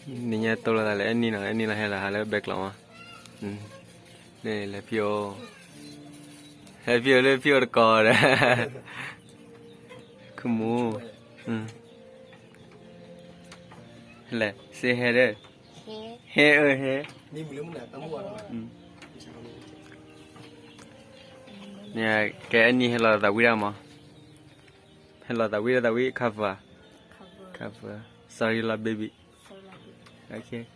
နံၤညါတိၢ်လိာ်သးလၢအဲၣ်နံၣ်နီၤ, အဲၣ်နံၣ်လီၤဟဲလီၤဟးလၢဘဲကျီးမး, လဲၤဖံးအိၣ်, ဟဲဖံးအိၣ်လၢဖံးအိၣ်တကိးဒီး, ခမူ, လဲၤစ့ဟဲဒီး, ဟဲအၢဟဲ, ကဲအဲၣ်နံၣ်ဟဲလီၤသးဝံၣ်ဒၣ်မး, ဟဲလီၤသးဝံၣ်ဒၣ်သးဝံၣ် cover, cover, sorry လီၤ baby. လၢယဖံး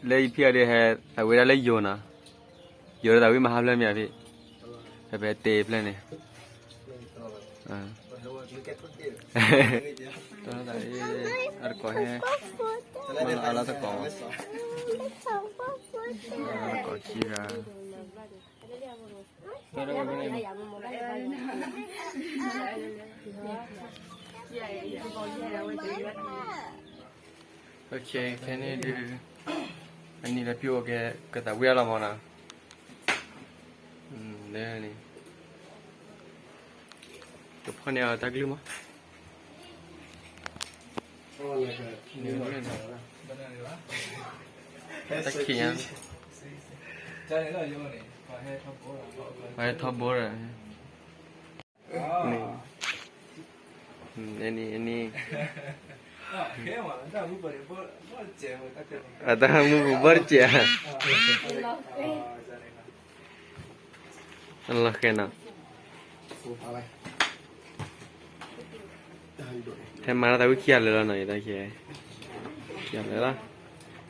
အီၤဒီးဟဲသးဝံၣ်ဒၣ်လၢယိၤနီၤ, ယိၤဒီးသးဝံၣ်မၤဟါဖျၢၣ်မ့ၢ်အဖံး, ဖဲဖဲတ့ဖျၢၣ်န့ၣ်, တၢ်သးအံၤ, အတကိးဟဲ, မၤလီၤအါလီၤတကိး, တကိးခံဂၤ ခဲန့ၣ်ဒုး, အနံၣ်လၢဖံးအိၣ်ကဲ, ကသးဝံၣ်အါလီၤမးနီၤ, လၢန့ၣ်, ကဖီၣ်န့ၢ်အီၤတၢ်ကလုၢ်မး, တၢ်ခံးညါ, ပှၤဟဲထီဘိဒီး, န့ၣ်, န့ၣ်, အတၢ်မုၢ်ပူၤဘီၣ်တစဲးဧါ, အလီၤဃဲနီၤ, ဟဲမၤလၢသးဝံၣ်ခံဂၤလၢာ်လီၤနီၤ, ယတၢ်ခဲ, ခံဂၤလၢာ်လီၤ,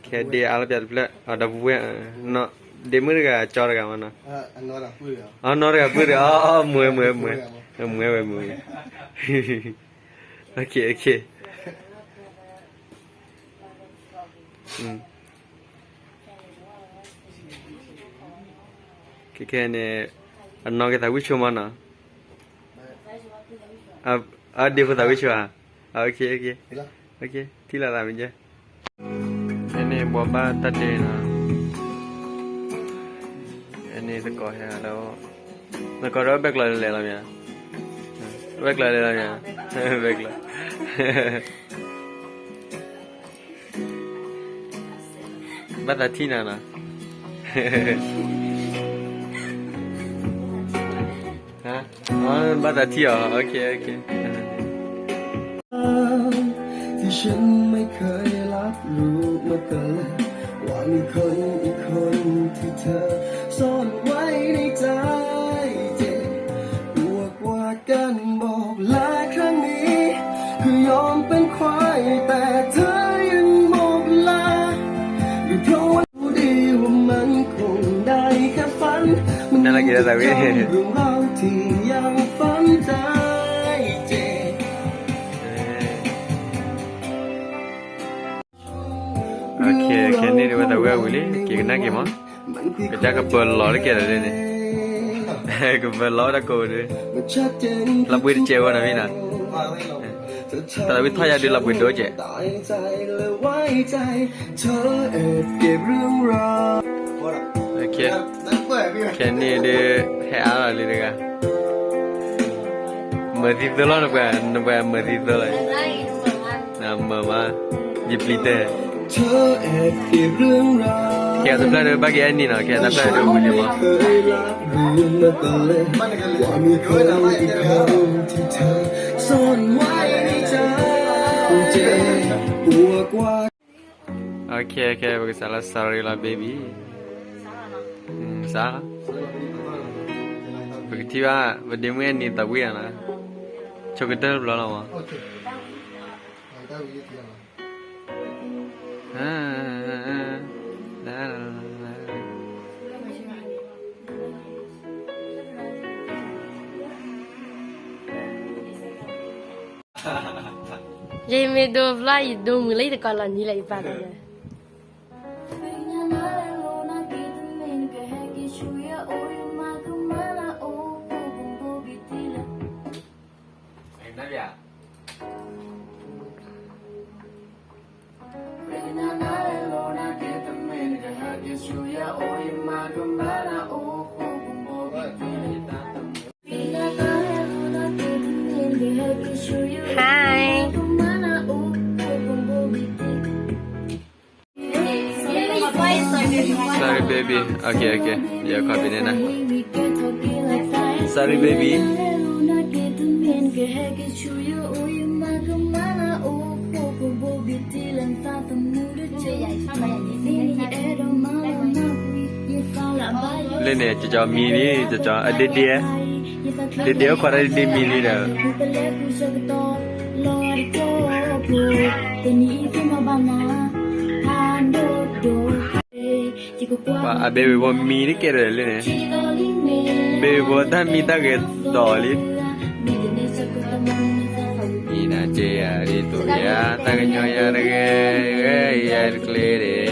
ခဲဒ့အါလီၤပျးတဖျၢၣ်, အဒီပုၢ်ဝဲၢ်, ဒ့မုၣ်တဂၤကၠီတဂၤမးနီၤ, အနီၢ်တဂၤပုၢ်ဒီး, အမွဲမွဲမွဲ, မွဲဝဲမွဲဝဲ, ခဲခဲန့ၣ်, အနီၢ်က့ၤသးဝံၣ်ဆိမးနီၤ, အဒ့ဖိသးဝံၣ်ဆိဧါ, ထံၣ်လိာ်သးမ့ၢ်ကဲ, ဖဲန့ၣ်ဘှီဘၣ်တၢ်ဒ့နီၤ, ဖဲန့ၣ်သကိးဟဲလီၤ, သကိးဒီးဘဲကျီးလဲၤလီၤမ့ၢ်ဧါ, ဘဲကျီးလဲၤလီၤမ့ၢ်ဧါ, ဘဲကျီး ဘၣ်သးထံၣ်နၤနီၤ, ဘၣ်သးထံၣ်အီၤ, နလၢက့ၤဒၣ်သးဝံၣ်, ခဲန့ၣ်ဒ်ဝဲသးဝံၣ်အဝံၤလံ က့ၤကနၣ်က့ၤမး, ကစၢ်ကပၢၤလီၤတကဲလၢာ်န့ၣ်, ကပၢၤလီၤဝဲဒၣ်ကိးဒုး, လီၤဘှံးတစဲးဝဲနီၤမ့ၢ်နီၤ, တၢ်သးဝံၣ်ထီၣ်ယါဒုးလီၤဘှံးဒိၣ်ကဲး. ခဲန့ၣ်ဒုး ဟဲအါလီၤလံတဂၤ, မၤသံသိလီၤနပှၤ, နပှၤမၤသံသိလီၤ, မၤမး, ယပျံၤတဲ, ခဲအံၤတဖျၢၣ်ဒုးဘၣ်က့ၤအဲၣ်နံၣ်နီၤ, ခဲအံၤတဖျၢၣ်ဒုးဝံၤလံမး. ခဲခဲ ပကစးလၢ sorry လီၤ baby, စးလီၤ, ပကထံၣ်ဘၣ် ပဒ့မုၣ်အဲၣ်နံၣ်သးဝံၣ်အီၤနီၤ, ဆိကတၢၢ်တဘျီလီၤမး. ယမ့ၢ်ဒိဘျီ ယဒိမုာ်လၢယတကိးလီၤနံၤလၢယပာ်လီၤ. Hi. Sorry baby, okay okay, ယခီပီန့ၣ်နၤ. Sorry baby. လၢန့ၣ် ကၠီမံလံ, ကၠီ အဒ့ဒ့, ဒ့ဒ့အိၣ်ခိးတၢ်ဒ့ဒ့မံလံဒီး ပှၤအ baby ဖိမံတကဲဒီးလၢန့ၣ်, baby ဖိတၢ်မံတၢ်ဂဲၤဒီးလံ. မံနၤက့ယၤဒ်သိးယၤ, တၢ်ကညီယၤတဂ့ၤ, ယၤတကျ့ဒ့ၣ်.